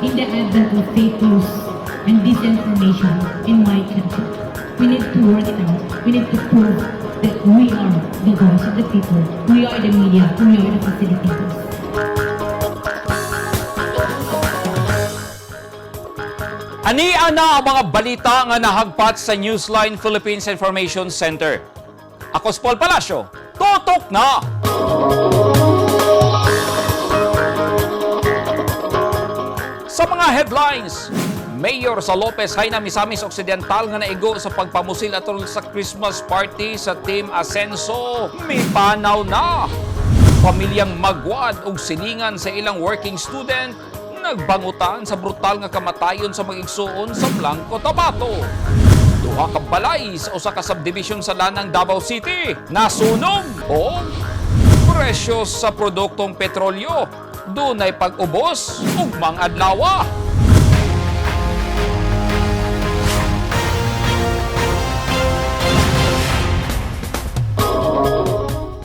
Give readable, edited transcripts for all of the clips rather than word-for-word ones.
In the advent of fake news and disinformation in my country, we need to work it out. We need to prove that we are the voice of the people. We are the media. We are the facilitators. Ania na ang mga balita nga nahagpat sa Newsline Philippines Information Center. Ako si Paul Palacio. Tutok na! Sa mga headlines, Mayor sa Lopez Haina Misamis Occidental nga naigo sa pagpamusil atol sa Christmas party sa Team Asenso, mipanaw na. Pamilyang magwad og silingan sa ilang working student, nagbangutan sa brutal nga kamatayon sa mag-igsuon sa Blanco Cotabato. Duha ka balay sa usa ka subdivision sa Lanang, Davao City, nasunog o presyo sa produktong petrolyo dunay pag-ubos ug mangadlawa.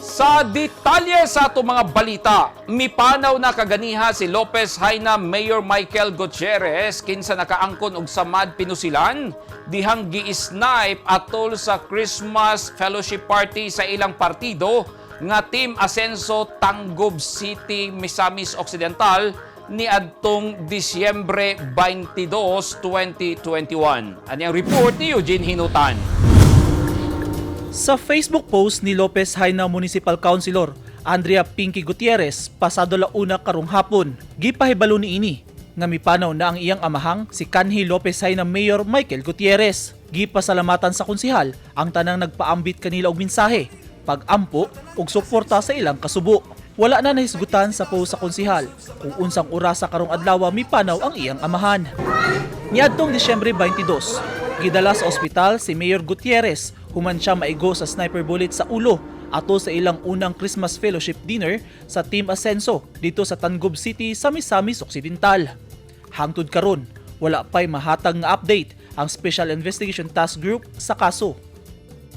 Sa detalye sa ato mga balita, mipanaw na kaganiha si Lopez Haina Mayor Michael Gutierrez kinsa nakaangkon og samad pinusilan dihang gi-snipe atol sa Christmas Fellowship Party sa ilang partido nga Team Asenso Tanggob City, Misamis Occidental niadtong Disyembre 22, 2021. Ani ang report ni Eugene Hinutan. Sa Facebook post ni Lopez Haina Municipal Councilor Andrea Pinky Gutierrez pasado la una karong hapon, gipahibalo niini nga mipanaw na ang iyang amahang si Kanhi Lopez Haina Mayor Michael Gutierrez. Gipasalamatan sa konsihal ang tanang nagpaambit kanila og mensahe, pagampo ug suporta sa ilang kasubo. Wala na nahisgutan sa post sa konsihal kung unsang orasa karong adlaw mipanaw ang iyang amahan. Niadtong Disyembre 22, gidala sa ospital si Mayor Gutierrez human siya maigo sa sniper bullet sa ulo ato sa ilang unang Christmas fellowship dinner sa Team Asenso dito sa Tangub City sa Misamis Occidental. Hangtod karon, wala pa'y mahatag nga update ang Special Investigation Task Group sa kaso.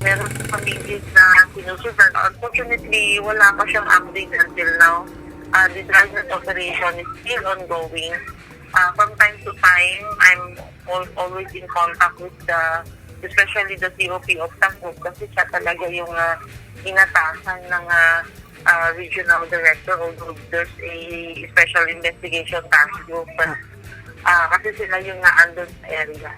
Meron kaming case na sinusundan. Unfortunately, wala pa siyang update until now. The driving operation is still ongoing. From time to time, I'm always in contact with the, especially the COP of Tangub kasi siya talaga yung inatasan ng regional director, although there's a special investigation task group. But, kasi sila yung naandun sa area.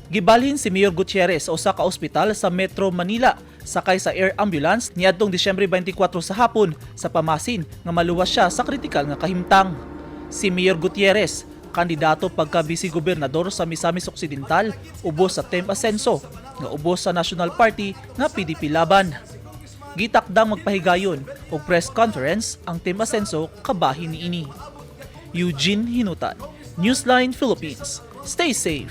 Gibalhin si Mayor Gutierrez sa usa ka ospital sa Metro Manila sakay sa air ambulance niadtong Disyembre 24 sa hapon sa pamasin nga maluwas siya sa kritikal nga kahimtang. Si Mayor Gutierrez, kandidato pagka vice gobernador sa Misamis Occidental, ubos sa Team Asenso nga ubos sa National Party nga PDP Laban. Gitakdang magpahigayon og press conference ang Team Asenso kabahin niini. Eugene Hinutan, Newsline Philippines. Stay safe.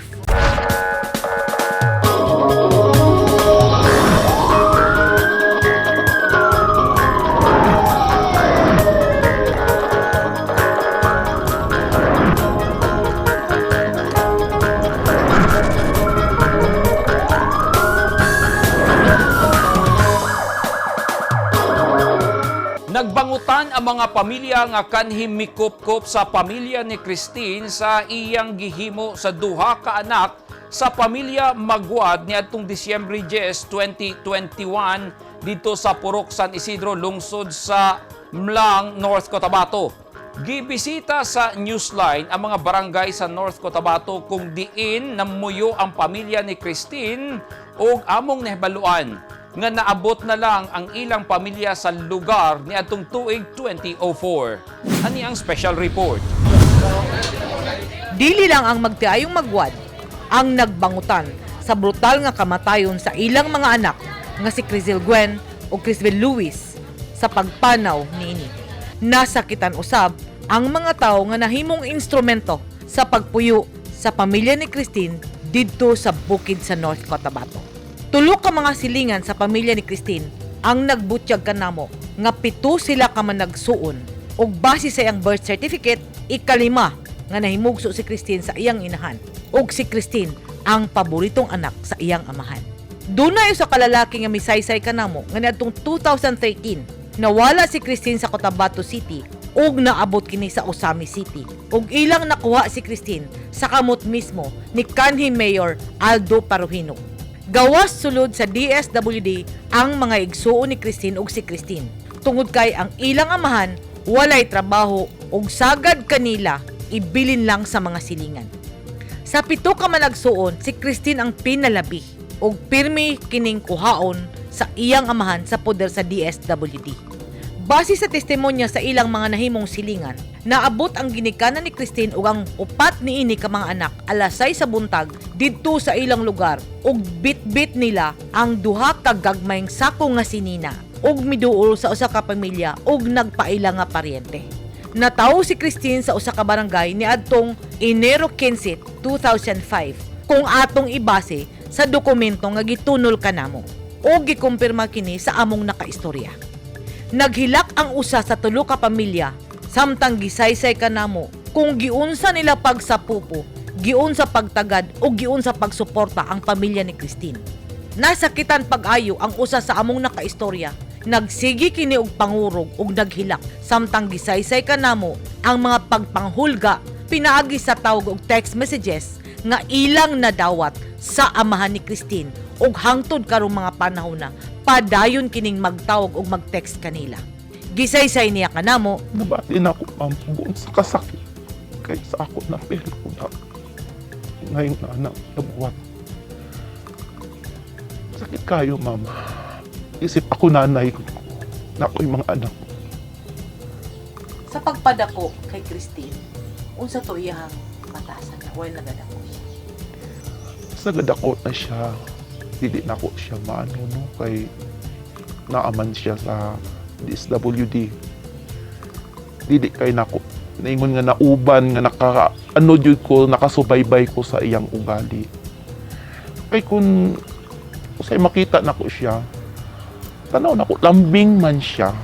Nagbangutan ang mga pamilya nga kanhi mikupkop sa pamilya ni Christine sa iyang gihimo sa duha ka anak sa pamilya Magwad niadtong Disyembre 10, 2021 dito sa Purok San Isidro, lungsod sa Mlang, North Cotabato. Gibisita sa Newsline ang mga barangay sa North Cotabato kung diin namuyo ang pamilya ni Christine ug among nahibaluan nga naabot na lang ang ilang pamilya sa lugar niadtong tuig 2004. Ani ang special report. Dili lang ang magtiayong magwad ang nagbangutan sa brutal nga kamatayon sa ilang mga anak nga si Crisel Gwen o Crisbel Lewis sa pagpanaw niini. Nasakitan usab ang mga tawo nga nahimong instrumento sa pagpuyo sa pamilya ni Christine didto sa bukid sa North Cotabato. Tulo ka mga silingan sa pamilya ni Christine ang nagbutyag kanamo nga pito sila ka managsuon ug base sa iyang birth certificate, ikalima nga nahimugso si Christine sa iyang inahan ug si Christine ang paboritong anak sa iyang amahan. Dunay usa ka lalaki nga misaysay kanamo nga niadtong 2013 nawala si Christine sa Cotabato City Ug naabot kini sa Ozamiz City. Ug ilang nakuha si Christine sa kamot mismo ni kanhi Mayor Aldo Paruhino. Gawas sulod sa DSWD ang mga igsuon ni Christine ug si Christine. Tungod kay ang ilang amahan walay trabaho ug sagad kanila ibilin lang sa mga silingan. Sa 7 ka managsuon, si Christine ang pinalabi ug pirmi kining kuhaon sa iyang amahan sa poder sa DSWD. Base sa testimonya sa ilang mga nahimong silingan, naabot ang ginikanan ni Christine ug ang upat niini ka mga anak alas 6 sa buntag didto sa ilang lugar ug bitbit nila ang duha ka gagmayng sako nga sinina ug miduol sa usa ka pamilya ug nagpaila nga paryente. Natawo si Christine sa usa ka barangay niadtong Enero 15, 2005 kung atong ibase sa dokumento nga gitunol kanamo o gikumpirma kini sa among nakaistorya. Naghilak ang usa sa tulo ka pamilya samtang gisaysay kanamo kung giunsa nila pagsapupo, giunsa pagtagad o giunsa pagsuporta ang pamilya ni Christine. Nasakitan pag-ayo ang usa sa among nakaistorya. Nagsigi kini og pangurog ug naghilak samtang gisaysay kanamo ang mga pagpanghulga pinaagi sa tawag og text messages nga ilang nadawat sa amahan ni Christine ug hangtod karong mga panahon na padayon kining magtawag og mag-text kanila. Gisaysay niya kanamo. Nabati na ako, ma'am, buon sa kasakit. Kay sa ako na pero ko na ngayon na anak nabuhat. Sakit kayo, ma'am. Isip ako nanay ko na ako yung mga anak. Sa pagpadako kay Christine, unsa to iyang batasan na while nagadako siya? Sa gadako na siya, dili na ako siya maano, no, kay naaman siya sa DSWD. Dili kay nako naingon nga nauban nga naka ano jud ko, nakasubaybay ko sa iyang ugali. Kay kung usay makita nako siya, tanaw nako lambing man siya.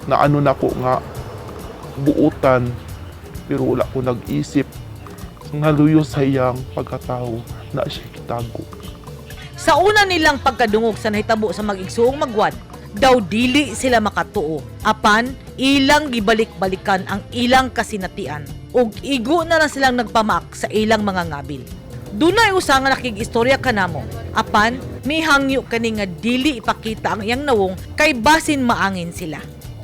Na ano nako nga buutan, pero wala ko nag-isip nga luyo sa iyang pagkatao na siya kitago. Sa una nilang pagkadungog sa nahitabo sa mag-igsuong Magwad, daw dili sila makatuo. Apan, ilang gibalik-balikan ang ilang kasinatian ug igo na lang silang nagpamak sa ilang mga ngabil. Dunay usa nga nakig-istorya kanamo. Apan, mihangyo kani nga dili ipakita ang iyang nawong kay basin maangin sila.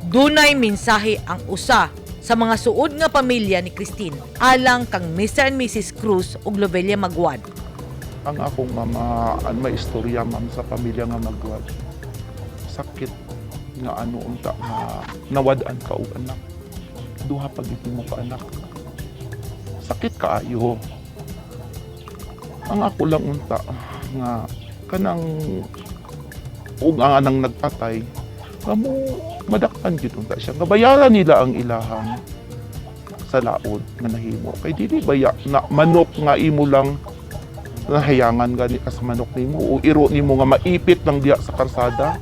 Dunay mensahe ang usa sa mga suod nga pamilya ni Christine alang kang Mr. and Mrs. Cruz ug Lovelia Magwad. Ang akong mama, an may istorya, ma'am, sa pamilya nga Magwad. Sakit nga ano unta nga nawad-an ka og anak. Duha pag mo ka anak. Sakit kaayo. Ang ako lang unta nga kanang ug ang anang nagpatay nga mo madakpan gyud unta siya nga bayaran nila ang ilahang sa laod nga nahimo kay dili baya na manok nga imo lang nahayangan gani ka sa manok nimo o iro nimo nga maipit lang diya sa karsada.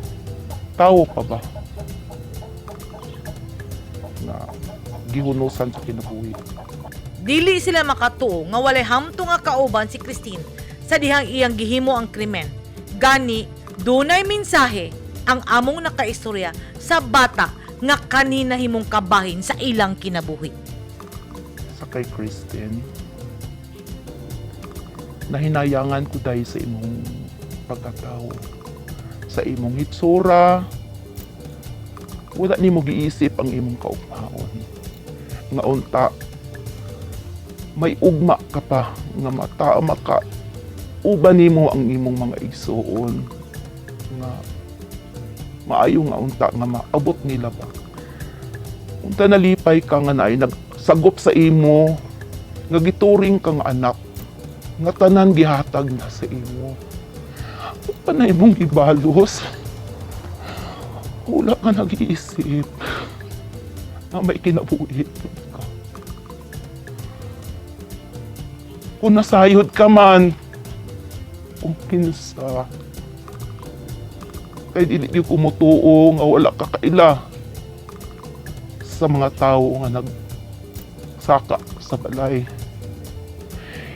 Tawo pa ba na gihunusan sa kinabuhi? Dili sila makatuo nga walay hamtong nga kauban si Christine sa dihang iyang gihimo ang krimen. Gani, dunay mensahe ang among nakaistorya sa bata nga kanina himong kabahin sa ilang kinabuhi. Sa kay Christine, nahinayangan ko dahil sa imong pagkatao, sa imong hitsura. Wala nimo giisip ang imong kaugmaon nga unta may ugma ka pa nga mata maka uban nimo ang imong mga igsuon nga maayo nga unta nga maabot nila ba. Unta nalipay ka nga naay nagsagop sa imo nga gituring ka nga anak nga tanan gihatag na sa imo. Pa na imong gibalos, wala ka nag-iisip na may kinabuhi ka. Kung nasayod ka man, kung kinsa, kay dili di ko mutuo nga wala ka kaila sa mga tao nga nagsaka sa balay.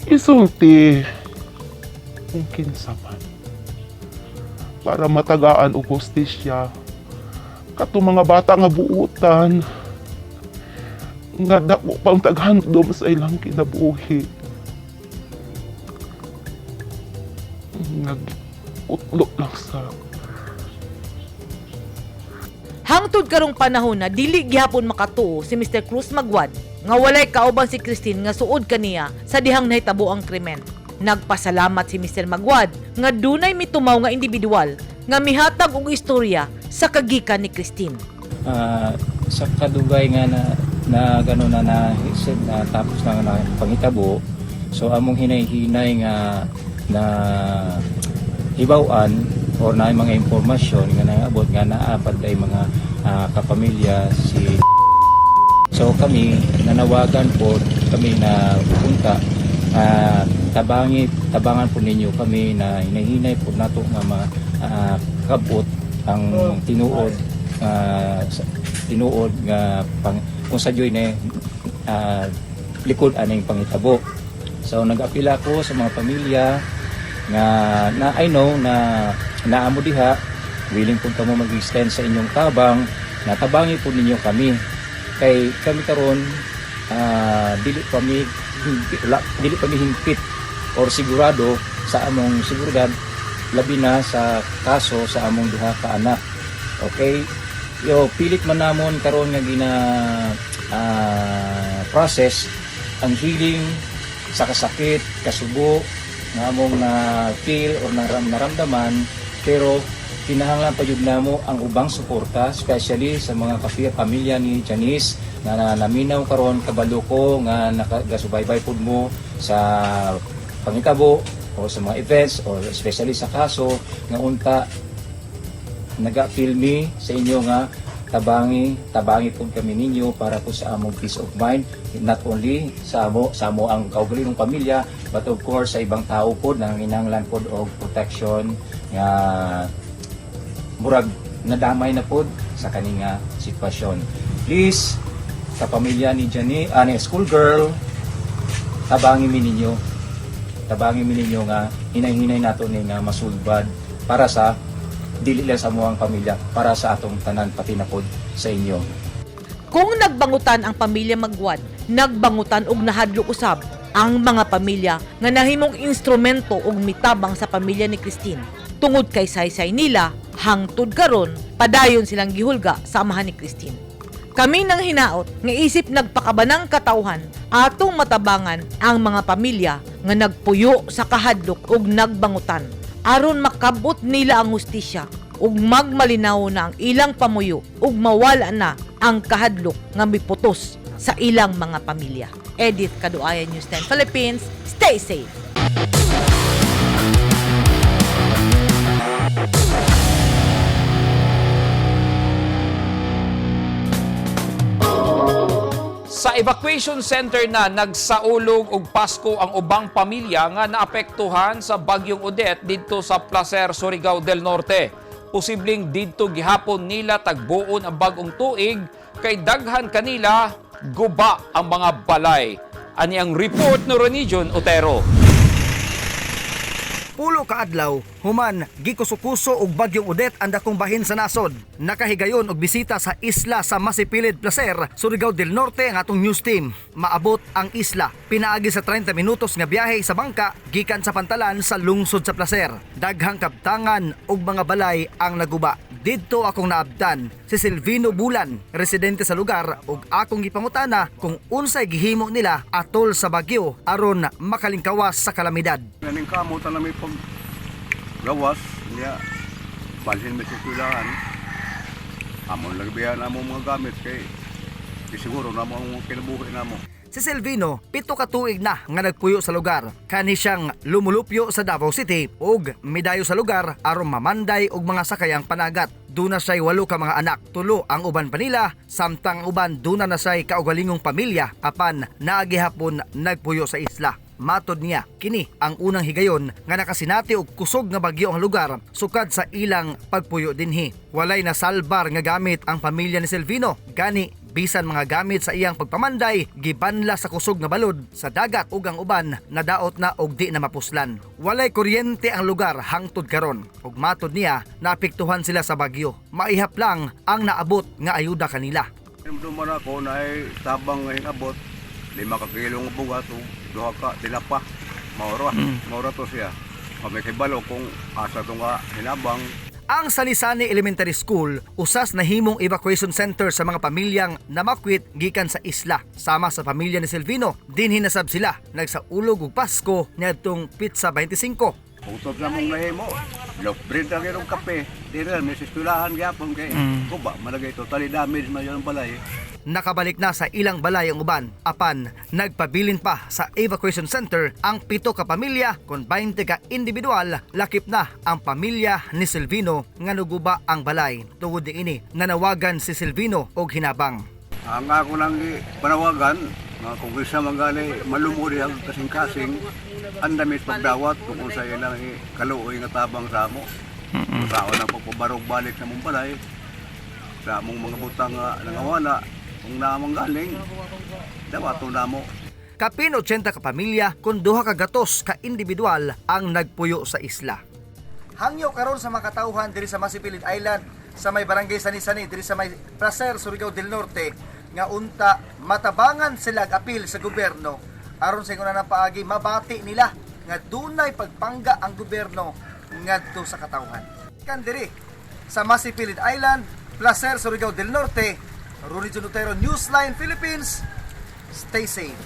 Isulti kung kinsa man para matagaan og hustisya kato mga bata nga buutan. Nga dako pang taghandom sa ilang kinabuhi. Nag-utlo lang sa Hangtod karong panahon na dili gihapon makatuo si Mr. Cruz Magwad nga walay kauban si Christine nga suod kaniya sa dihang nahitabo ang krimen. Nagpasalamat si Mr. Magwad nga dunay mitumaw nga individual nga mihatag og istorya sa kagikan ni Christine. Sa kadugay nga na na gano na na, na tapos na, na pangitabo, so among hinay-hinay nga na hibaw-an or na mga impormasyon nga naabot nga naapad ay mga kapamilya si. So kami nanawagan po kami na punta, tabangi tabangan po ninyo kami na hinahinay po nato nga makabot ang tinuod, tinuod nga pang, kung sa joy na likod aning pangitabo. So nag-apila ko sa mga pamilya nga na I know na naamo diha, willing po kamo mag-extend sa inyong tabang, na tabangi po ninyo kami kay kami karon, dili pa mi dili pa mi hingpit or sigurado sa among seguridad, labi na sa kaso sa among duha ka anak. Okay, yo pilit man namon karon nga gina process ang healing sa kasakit, kasubo nga among na feel or naramdaman, pero kinahanglan pa jud namo ang ubang suporta, especially sa mga kapiya pamilya ni Janice nga naminaw karon. Kabalo ko nga nakagasubaybay pud mo sa pangitabo o sa mga events or especially sa kaso nga unta naga-feel me sa inyo nga tabangi tabangi pud kami ninyo para po sa among peace of mind, not only sa amo ang kaugalingong pamilya, but of course sa ibang tao pod na nanginahanglan pod og protection nga murag nadamay na pod sa kaninga sitwasyon. Please, sa pamilya ni Jenny, ni schoolgirl, tabangi mi ninyo. Tabangi mi ninyo nga hinay-hinay nato ni nga masulbad para sa dili lang sa amuang pamilya, para sa atong tanan, pati na pod sa inyo. Kung nagbangutan ang pamilya Magwad, nagbangutan og nahadlok usab ang mga pamilya nga nahimong instrumento og mitabang sa pamilya ni Christine. Tungod kay saysay nila, hangtod karon padayon silang gihulga sa amahan ni Christine. Kami nang hinaot nga isip nagpakabanang katawhan atong matabangan ang mga pamilya nga nagpuyo sa kahadlok ug nagbangutan aron makabot nila ang hustisya ug magmalinaw na ang ilang pamuyo ug mawala na ang kahadlok nga miputos sa ilang mga pamilya. Edith Kaduayan, News 10 Philippines. Stay safe! Sa evacuation center na nagsaulog og Pasko ang ubang pamilya nga naapektuhan sa Bagyong Odette didto sa Placer, Surigao del Norte. Posibleng didto gihapon nila tagbuon ang bagong tuig kay daghan kanila guba ang mga balay. Ani ang report ni Renijon Otero. 10 ka adlaw human gikusukuso og bagyong Odette ang dakong bahin sa nasod. Nakahigayon og bisita sa isla sa Masipilid, Placer, Surigao del Norte ang atong news team. Maabot ang isla pinaagi sa 30 minutos nga biyahe sa bangka gikan sa pantalan sa lungsod sa Placer. Daghang kabtangan ug mga balay ang naguba. Didto akong naabdan si Silvino Bulan, residente sa lugar, ug akong gipangutana kung unsay gihimo nila atol sa bagyo aron makalingkawas sa kalamidad. Naning kamot na may pag gawas niya, balhin may eskwelahan. Amon lagbihan amo mga gamit kay di siguro namo ang kinabuhi namo. Si Silvino, 7 ka tuig na nga nagpuyo sa lugar. Kani siyang lumulupyo sa Davao City ug midayo sa lugar aron mamanday og mga sakayang panagat. Duna siya'y 8 ka mga anak, 3 ang uban pa nila, samtang ang uban duna na siya'y kaugalingong pamilya apan naagihapon nagpuyo sa isla. Matod niya, kini ang unang higayon nga nakasinati og kusog nga bagyo ang lugar sukad sa ilang pagpuyo dinhi. Walay nasalbar nga gamit ang pamilya ni Silvino, gani bisan mga gamit sa iyang pagpamanday gibanla sa kusog nga balod sa dagat ug ang uban nadaot na og di na mapuslan. Walay kuryente ang lugar hangtod karon ug matod niya naapektuhan sila sa bagyo. Maihap lang ang naabot nga ayuda kanila. Duman ako na ay tabang nga hinabot, 5 ka kilong bugas ug 2 ka tinapa. Maura, maura to siya. Kami kibalo kung asa to nga hinabang. Ang Salisani Elementary School usas nahimong evacuation center sa mga pamilyang namakwit gikan sa isla. Sama sa pamilya ni Silvino, dinhi nasab sila nagsaulog og Pasko niadtong petsa 25. Utod na mong nahimo. Loaf bread ang irong kape. Di rin, may sistulahan gyapon kay kuba malagay totally damage man yun ang balay. Nakabalik na sa ilang balay ang uban. Apan, nagpabilin pa sa evacuation center ang 7 ka pamilya kon 20 ka individual, lakip na ang pamilya ni Silvino nga nuguba ang balay. Tungod niini, nanawagan si Silvino og hinabang. Ang ako lang panawagan, mga kongresista manggali malumuri ang kasing-kasing ang dami sa pagdawat kung unsa ilang kaluoy nga tabang sa amo. Mm-hmm. Sa ang pagpabarog balik sa mong balay, sa among mga butang nga nangawala, kung naamang galing, dawato namo. Kapin 80 ka pamilya kun 2 ka gatos ka individual ang nagpuyo sa isla. Hangyo karon sa mga katawhan diri sa Masipilid Island sa may barangay Sani-Sani diri sa may Placer, Surigao del Norte nga unta matabangan sila og apil sa gobyerno aron sa ingon na paagi mabati nila nga dunay pagpangga ang gobyerno ngadto sa katawhan. Kan diri sa Masipilid Island, Placer, Surigao del Norte, Rory Junotero, Newsline Philippines. Stay safe.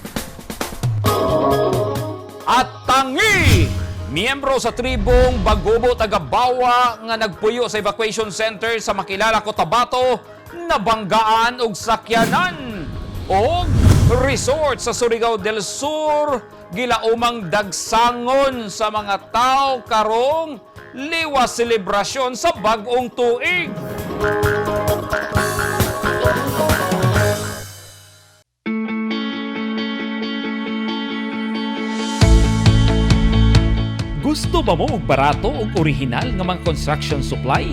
At tangi! Miyembro sa tribong Bagobo Tagabawa nga nagpuyo sa evacuation center sa Makilala, Cotabato, nabanggaan og sakyanan og resort sa Surigao del Sur gilaumang dagsangon sa mga tao karong liwas selebrasyon sa bag-ong tuig. Gusto ba mo og barato ug orihinal nga mga construction supply?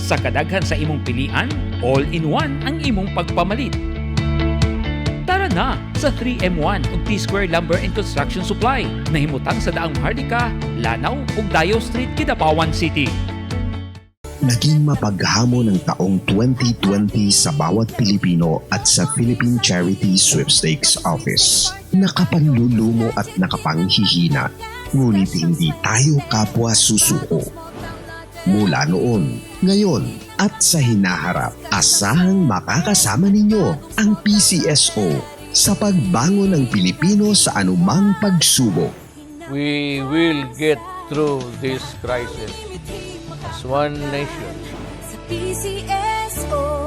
Sa kadaghan sa imong pilian, all-in-one ang imong pagpamalit. Tara na sa 3M1 ug T-Square Lumber and Construction Supply na himutang sa Daang Maharlika, Lanao ug Dayo Street, Kidapawan City. Naging mapaghamon ang taong 2020 sa bawat Pilipino at sa Philippine Charity Sweepstakes Office. Nakapanlulumo at nakapanghihina, ngunit hindi tayo kapwa susuko. Mula noon, ngayon at sa hinaharap, asahang makakasama ninyo ang PCSO sa pagbangon ng Pilipino sa anumang pagsubok. We will get through this crisis as one nation. PCSO.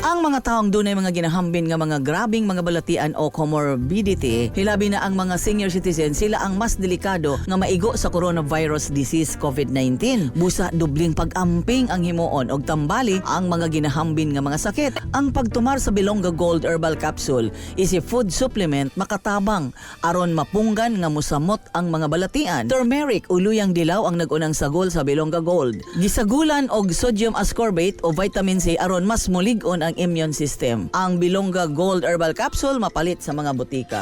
Ang mga taong dunay mga ginahambin nga mga grabing mga balatian o comorbidity, hilabi na ang mga senior citizen, sila ang mas delikado nga maigo sa coronavirus disease COVID-19. Busa dubling pag-amping ang himuon og tambali ang mga ginahambin nga mga sakit. Ang pagtumar sa Bilongga Gold Herbal Capsule is a food supplement makatabang aron mapunggan nga musamot ang mga balatian. Turmeric o luyang dilaw ang nag-unang sagol sa Bilongga Gold. Gisagulan og sodium ascorbate o vitamin C aron mas mulig-on ang immune system. Ang Bilongga Gold Herbal Capsule mapalit sa mga botika.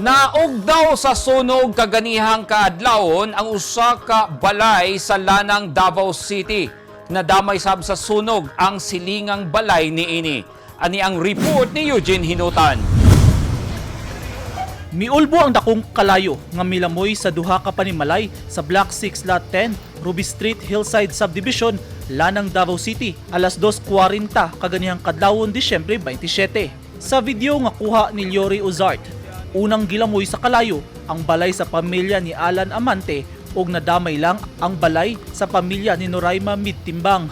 Naog daw sa sunog kaganihang kaadlawon ang usa ka balay sa Lanang, Davao City. Nadamay sab sa sunog ang silingang balay niini. Ani ang report ni Eugene Hinutan. Miulbo ang dakong kalayo nga milamoy sa duha ka panimalay sa Block 6 Lot 10, Ruby Street, Hillside Subdivision, Lanang, Davao City, alas 2:40 kaganihang kadlawon Disyembre 27. Sa video nga kuha ni Liori Ozart, unang gilamoy sa kalayo ang balay sa pamilya ni Alan Amante ug nadamay lang ang balay sa pamilya ni Noraima Midtimbang.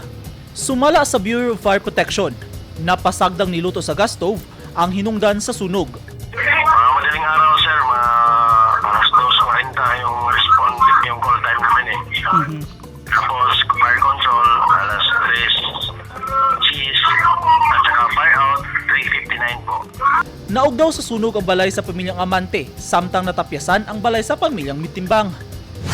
Sumala sa Bureau of Fire Protection, napasagdang niluto sa gas stove ang hinungdan sa sunog. Mga madaling araw, sir, mga alas 2:40 yung respond, yung call time namin eh. Tapos fire control, alas 3 cheese, at saka fire out. Naugdaw sa sunog ang balay sa pamilyang Amante, samtang natapyasan ang balay sa pamilyang Mitimbang.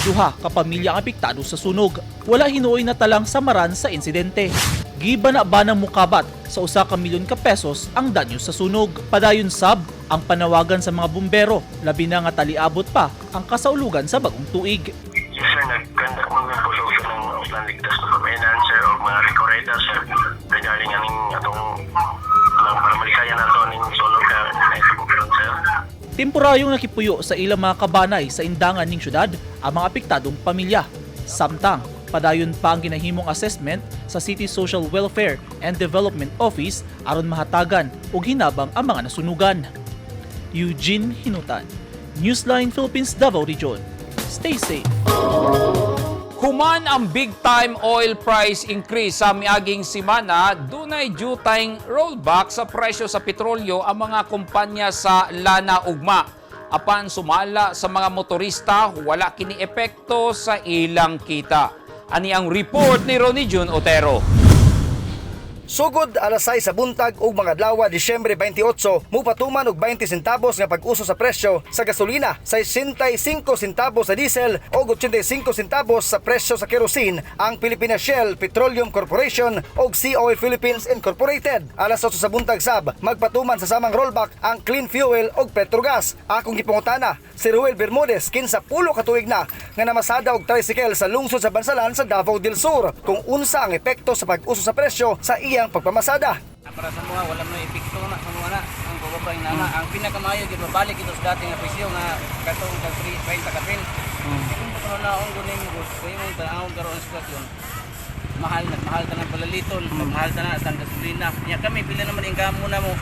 Duha ka pamilya ang apektado sa sunog. Wala hinuoy na talang samaran sa insidente. Giba na ba ng mukabat sa 1 ka milyon ka pesos ang danyo sa sunog. Padayon sab ang panawagan sa mga bumbero, labi na nga taliabot pa ang kasaulugan sa bagong tuig. Yes sir, nag-conduct man po sa usa ng Oplan Ligtas na pamainan sir o mga rekoreda sir regarding aning atong lang para malikayan nato aning sunog ka naitabo karon sir. Temporaryong nakipuyo sa ilang mga kabanay sa indangan ning syudad ang mga apektadong pamilya. Samtang, padayon pa ang ginahimong assessment sa City Social Welfare and Development Office aron mahatagan og hinabang ang mga nasunugan. Eugene Hinutan, Newsline Philippines Davao Region. Stay safe. Human ang big time oil price increase sa miaging simana, dunay jutayng rollback sa presyo sa petrolyo ang mga kumpanya sa lana ugma. Apan sumala sa mga motorista, wala kini epekto sa ilang kita. Ani ang report ni Ronnie Jun Otero. Sugod alas 6 sa buntag ug mga adlaw Disyembre 28, mupatuman og 20 centavos nga pag-uso sa presyo sa gasolina, 65 centavos sa diesel ug 85 centavos sa presyo sa kerosene ang Pilipinas Shell Petroleum Corporation ug Sea Oil Philippines Incorporated. Alas 8 sa buntag sab, magpatuman sa samang rollback ang Clean Fuel ug Petrogas. Akong gipangutana si Ruel Bermudez, 15 pulo ka tuig na nga namasada og tricycle sa lungsod sa Bansalan sa Davao del Sur, kung unsa ang epekto sa pag-uso sa presyo sa iyang pagpamasada. Para sa mga wala mo epekto na sa mga na ang pababa na ang pinakamaayo gid mabalik ito sa dati nga presyo nga katong tag 30 kapil. Kung pa na ang guning gusto imong tan-awon karon sitwasyon, mahal na mahal ta ng palaliton, mahal ta na sa gasolina. Nya kami pila naman income na mo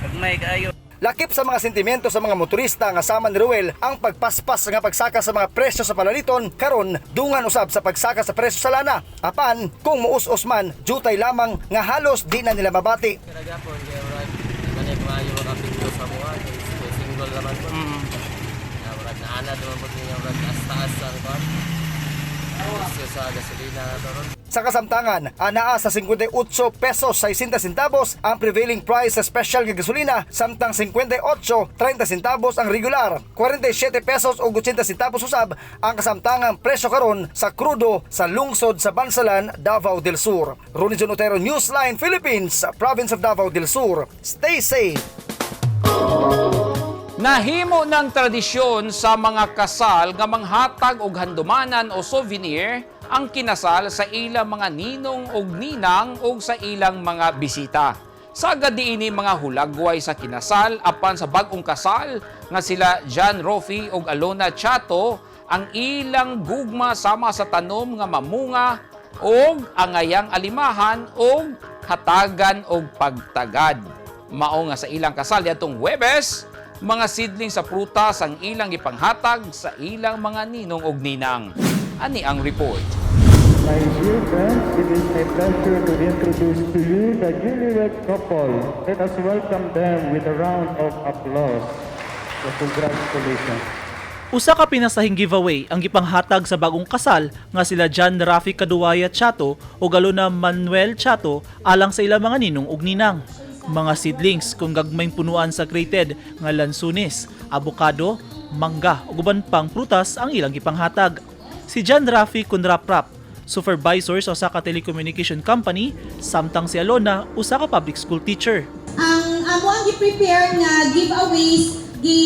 kagmay kaayo. Lakip sa mga sentimiento sa mga motorista nga sama ni Ruel ang pagpaspas nga pagsaka sa mga presyo sa palaliton karon dungan usab sa pagsaka sa presyo sa lana. Apan kung muus-us man, jutay lamang nga halos di na nila mabati. Kaya gapon kay murag kanay maayo makapikto sa mga kay single naman po. Ya murag naanad naman po niya murag taas-taas ang kwan. Presyo sa gasolina karon. Sa kasamtangan, anaa sa 58 pesos 60 centavos ang prevailing price sa special nga gasolina, samtang 58.30 centavos ang regular. 47 pesos ug 80 centavos usab ang kasamtangang presyo karon sa krudo sa lungsod sa Bansalan, Davao del Sur. Ronnie John Otero, Newsline Philippines, Province of Davao del Sur. Stay safe. Nahimo ng tradisyon sa mga kasal nga manghatag og handumanan o souvenir ang kinasal sa ilang mga ninong og ninang og sa ilang mga bisita. Sagad diini mga hulagway sa kinasal, apan sa bag-ong kasal nga sila John Rofi ug Alona Chato, ang ilang gugma sama sa tanom nga mamunga og angayang alimahan og hatagan og pagtagad. Mao nga sa ilang kasal diadtong Huwebes, mga seedling sa prutas ang ilang ipanghatag sa ilang mga ninong og ninang. Ani ang report. My dear friends, it is my pleasure to introduce to you the newlywed couple. Let us welcome them with a round of applause. So congratulations. Usa ka pinasahing giveaway ang gipanghatag sa bagong kasal nga sila John Rafi Kaduwaya Chato ug Alona Manuel Chato alang sa ilang mga ninong ug ninang. Mga seedlings kung gagmayng punuan sa crated nga lansunis, abokado, mangga ug uban pang prutas ang ilang gipanghatag. Si John Rafi Kunraprap, supervisor sa usa ka telecommunication company, samtang si Alona usa ka public school teacher. Ang amo ang gi-prepare nga giveaways, gi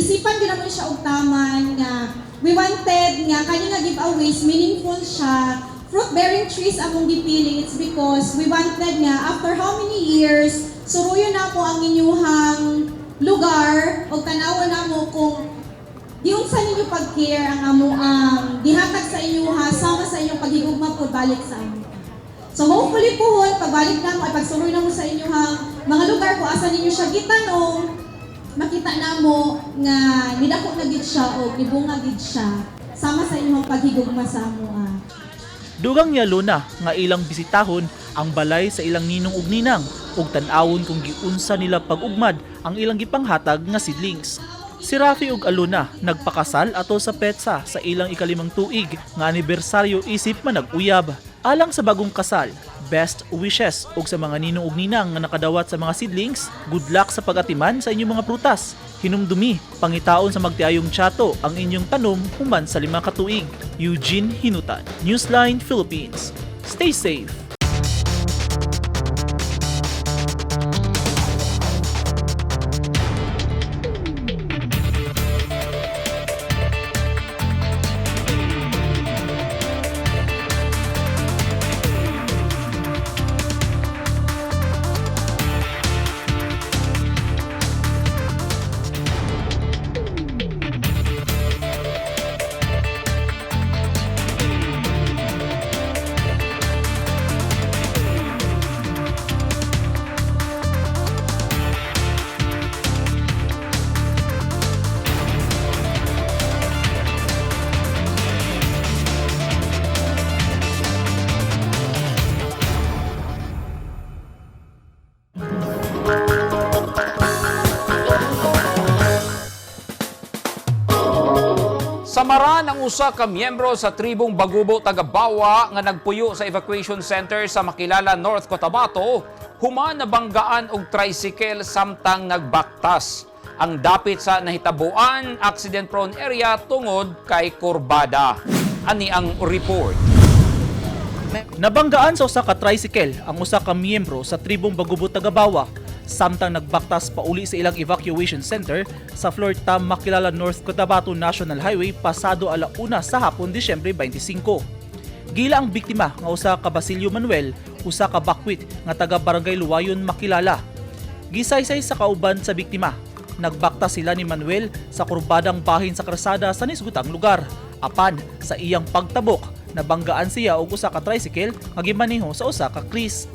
isipan gyud namo siya og taman nga we wanted nga kani nga giveaways meaningful siya. Fruit bearing trees among gipili. It's because we wanted nga after how many years, suruyon namo ang inyuhang lugar og tan-awon namo kung giunsa ninyo pag-care ang amo ang gihatag sa inyo ha, sama sa inyong paghigugma po balik sa amo. So hopefully puhon, pagbalik namo ay pagsuroy namo sa inyo ha, mga lugar kung asa ninyo siya gitanom, makita namo nga nidako na gid siya o nibunga gid siya sama sa inyong paghigugma sa amo ah. Dugang ni Alona nga ilang bisitahon ang balay sa ilang ninong ug ninang ug tan-awon kung giunsa nila pag-ugmad ang ilang gipanghatag nga seedlings. Si Rafi ug Alona nagpakasal ato sa petsa sa ilang ikalimang tuig nga anibersaryo isip manag-uyab. Alang sa bagong kasal, Best wishes ug sa mga ninong ug ninang nga nakadawat sa mga seedlings, good luck sa pag-atiman sa inyong mga prutas. Hinumdumi, pangitaon sa magtiayong tiyato ang inyong tanom human sa 5 ka tuig. Eugene Hinutan, Newsline Philippines. Stay safe. Samaran ang usa ka miyembro sa tribong Bagubo Tagabawa nga nagpuyo sa evacuation center sa Makilala, North Cotabato, human nabanggaan og tricycle samtang nagbaktas. Ang dapit sa nahitabuan, accident prone area tungod kay kurbada. Ani ang report. Nabanggaan sa usa ka tricycle ang usa ka miyembro sa tribong Bagubo Tagabawa samtang nagbaktas pauli sa ilang evacuation center sa Florta Makilala North Cotabato National Highway pasado 1:00 sa hapon Disyembre 25. Gila ang biktima nga usa ka Basilio Manuel, usa ka bakwit nga taga Barangay Luwayon Makilala. Gisaysay sa kauban sa biktima, nagbaktas sila ni Manuel sa kurbadang bahin sa krasada sa nisgutang lugar. Apan sa iyang pagtabok, nabanggaan siya og usa ka tricycle nga gimaneho sa usa ka Chris.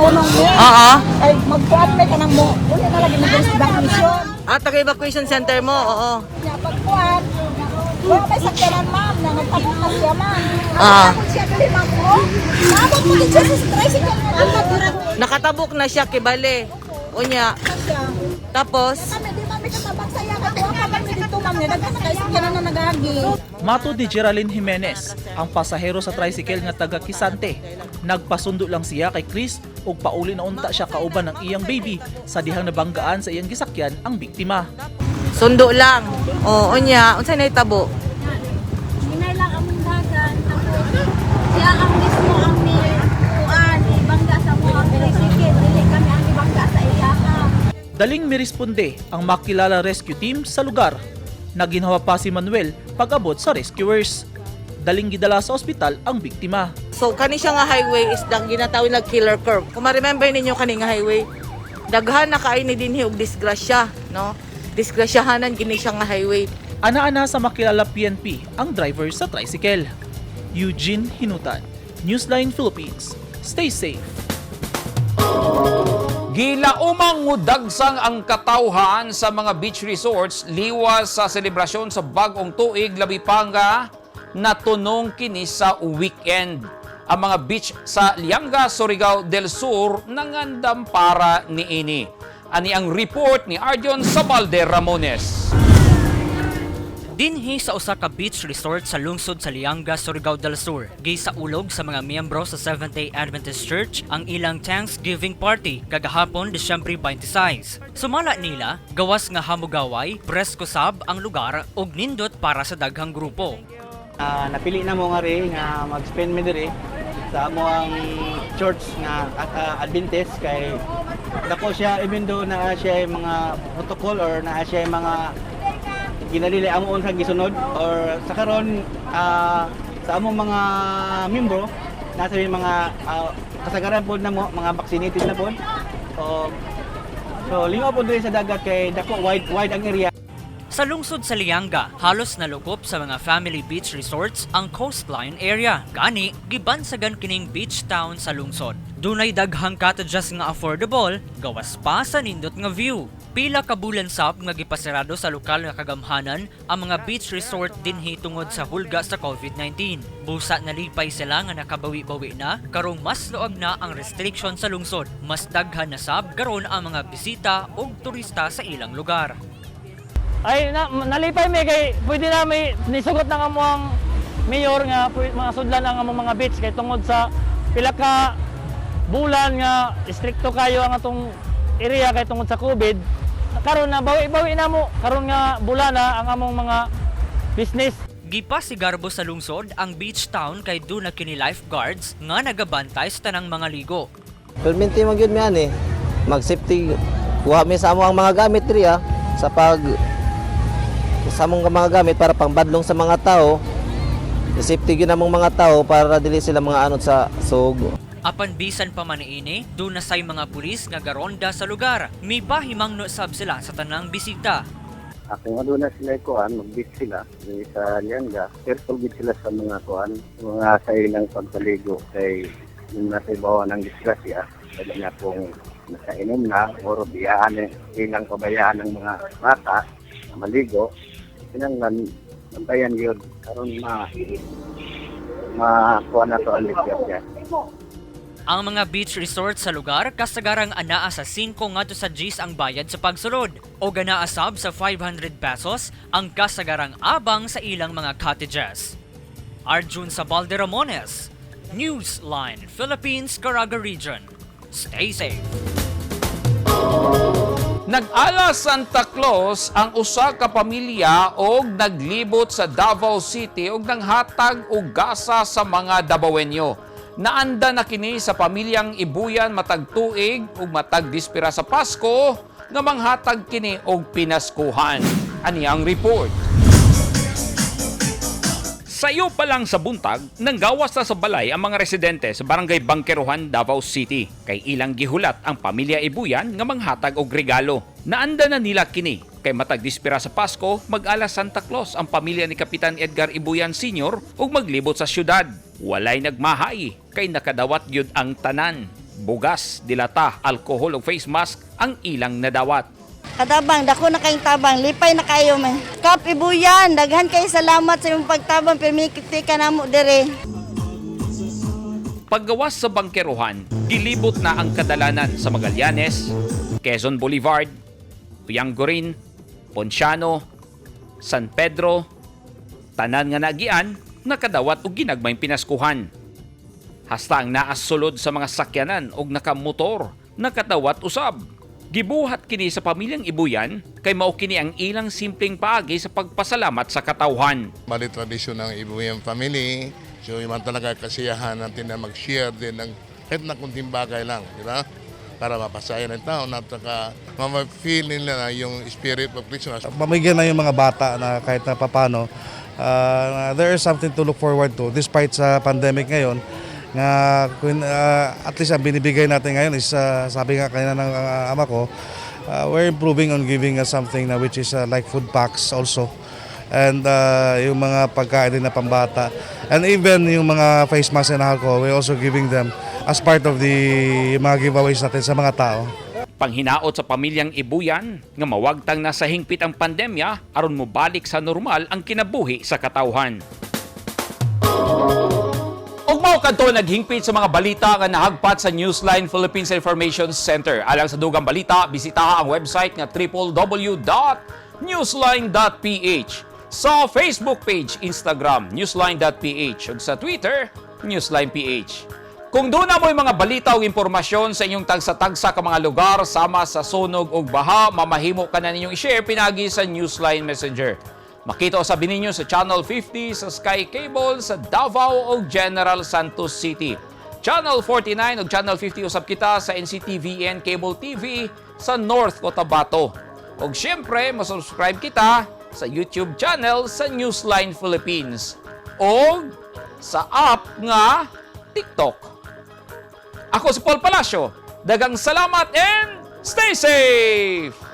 Oo. Ay, magkuan may kanang mo. Uli na lagi mag-evacuation. Ah, taga evacuation center mo, oo. Nya pagkuan, wala may sakyanan ma'am na nagtabok na siya ma'am. Ah. Ang siya dili ma'am ko. Naabot mo din siya sa tricycle ma'am. Nakatabok na siya kibale. Unya. Tapos, Kami di mami katabak sa iya kay wa pa kami dito ma'am. Daghan na kay sakyanan na nagagi. Mato di Geraldine Jimenez, ang pasahero sa tricycle nga taga Kisante. Nagpasundo lang siya kay Chris ug pauli na unta siya kauban ng iyang baby sa dihang nabanggaan sa iyang gisakyan ang biktima. Sundo lang. Oo, unya, unsay nahitabo? Hinay lang among dagan tapos siya ang mismo ang ni kuan ibangga sa mga tricycle dili kami ang ibangga sa iya ha. Daling miresponde ang Makilala Rescue Team sa lugar. Naginhawa pa si Manuel pag-abot sa rescuers. Daling gidala sa ospital ang biktima. So kani siya nga highway is dang ginatawag na killer curve. Kung ma-remember ninyo kani nga highway, daghan na kaay ni dinhi og disgrasya, no? Disgrasyahanan gini siya nga highway. Ana-ana sa Makilala PNP ang driver sa tricycle. Eugene Hinutan, Newsline Philippines. Stay safe. Gilaumang mudagsang ang katawhan sa mga beach resorts liwas sa selebrasyon sa bagong tuig labi pa nga natunong kini sa weekend. Ang mga beach sa Lianga, Surigao del Sur nangandam para niini. Ani ang report ni Arjon Sabalde Ramones. Dinhi sa usa ka beach resort sa lungsod sa Lianga, Surigao del Sur, gisaulog sa mga miyembro sa Seventh-day Adventist Church ang ilang Thanksgiving party kagahapon Disyembre 26. Sumala nila, gawas nga hamugaway, presko sab ang lugar ug nindot para sa daghang grupo. Napili na mo nga rin nga mag-spend mi diri sa amo ang church nga at Adventist kay dako siya even though naa siya yung mga protocol or naa siya yung mga ginalili amo sa gisunod or sa karon sa among mga membro nasa yung mga kasagaran pod na mo mga vaccinated na pod. So lingaw pod diri sa dagat kay dako wide ang area. Sa lungsod sa Lianga, halos nalukop sa mga family beach resorts ang coastline area. Gani, gibansagan kining beach town sa lungsod. Dunay daghang cottages nga affordable, gawas pa sa nindot nga view. Pila ka bulan sab nga gipasarado sa lokal nga kagamhanan ang mga beach resort dinhi tungod sa hulga sa COVID-19. Busa nalipay sila nga nakabawi-bawi na karong mas luag na ang restriction sa lungsod. Mas daghan na sab karon ang mga bisita ug turista sa ilang lugar. Ay, nalipay mi kay pwede na may nisugot na nga mo ang mayor nga mga sudlan ang among mga beach kay tungod sa pila ka bulan nga istrikto kayo ang atong area kay tungod sa COVID. Karon na bawi-bawi na mo karon nga bulan na ang among mga business. Gipasigarbo sa lungsod ang beach town kay duna kini lifeguards nga nagabantay sa tanang mga ligo. Perminti man gyud mi ani. Mag-safety kuha mi sa amo ang mga gamit diri sa pag sa among mga gamit para pangbadlong sa mga tao. Safety gyud among mga tao para dili sila mga anod sa sug. Apan bisan pa man niini, duna say mga pulis nga garonda sa lugar. Mipahimangno sab sila sa tanang bisita. Kung ano na sila kuan, mag-beach sila diri sa Lianga. Careful gid sila sa mga kuan, mga sa ilang pagpaligo kay yung nasa ibawa ng disgrasya, pwede na kung nakainom na or biyaan eh, ilang pabayaan ng mga bata na maligo, kinanglan bantayan yun karon ma makuha na to ang disgrasya. Ang mga beach resort sa lugar kasagarang anaa sa 5 ngadto sa Gs ang bayad sa pagsulod o ganaa sab sa 500 pesos ang kasagarang abang sa ilang mga cottages. Arjun Sabalde Ramones, Newsline, Philippines, Caraga Region. Stay safe. Nag-ala Santa Claus ang usa ka pamilya og naglibot sa Davao City og nanghatag og gasa sa mga Dabawenyo. Naanda na kini sa pamilyang Ibuyan matag tuig ug matag dispira sa Pasko nga manghatag kini og pinaskuhan. Ani ang report. Sayo pa lang sa buntag, nanggawas na sa balay ang mga residente sa Barangay Bangkerohan, Davao City. Kay ilang gihulat ang pamilya Ibuyan nga manghatag og regalo. Naanda na nila kini kay matag dispira sa Pasko, mag-ala Santa Claus ang pamilya ni Kapitan Edgar Ibuyan Sr. ug maglibot sa syudad. Walay nagmahay kay nakadawat gyud ang tanan. Bugas, dilata, alkohol ug face mask ang ilang nadawat. Katabang, dako na kayong tabang, lipay na kayo man. Kap Ibuyan, daghan kayo salamat sa imong pagtabang, pirmi ka namo dire. Paggawas sa bangkerohan, gilibot na ang kadalanan sa Magallanes, Quezon Boulevard, Pianggorin, Ponciano, San Pedro, tanan nga nagian, nakadawat og ginagmayng pinaskuhan. Hasta ang naas sulod sa mga sakyanan og nakamotor, nakadawat usab. Gibuhat kini sa pamilyang Ibuyan kay mao kini ang ilang simpleng paagi sa pagpasalamat sa katawhan. Mali tradisyon ng Ibuyan family. So yung man talaga kasiyahan natin na mag-share din ng kahit na kunting bagay lang, di ba? Para mapasaya ng tao at saka ma-feel nila na yung spirit of Christmas. Pamigyan na yung mga bata na kahit na papano, there is something to look forward to despite sa pandemic ngayon nga at least ang binibigay natin ngayon is sabi nga kanina ng ama ko, we're improving on giving us something na which is like food packs also and yung mga pagkain din na pambata and even yung mga face mask and alcohol, we're also giving them as part of the mga giveaways natin sa mga tao. Panghinaot sa pamilyang Ibuyan nga mawagtang na sa hingpit ang pandemya aron mobalik sa normal ang kinabuhi sa katawhan. Ug mao kadto naghingpit sa mga balita nga nahagpat sa Newsline Philippines Information Center. Alang sa dugang balita, bisitaha ang website nga www.newsline.ph. Sa Facebook page, Instagram, newsline.ph ug sa Twitter, newsline.ph. Kung duna mo'y mga balita o impormasyon sa inyong tagsa-tagsa ka mga lugar sama sa sunog ug baha, mamahimo ka na ninyong i-share pinagi sa Newsline Messenger. Makita usab ninyo sa Channel 50 sa Sky Cable sa Davao ug General Santos City. Channel 49 ug Channel 50 usab kita sa NCTVN Cable TV sa North Cotabato. Ug syempre, masubscribe kita sa YouTube channel sa Newsline Philippines o sa app nga TikTok. Ako si Paul Palacio. Daghang salamat and stay safe!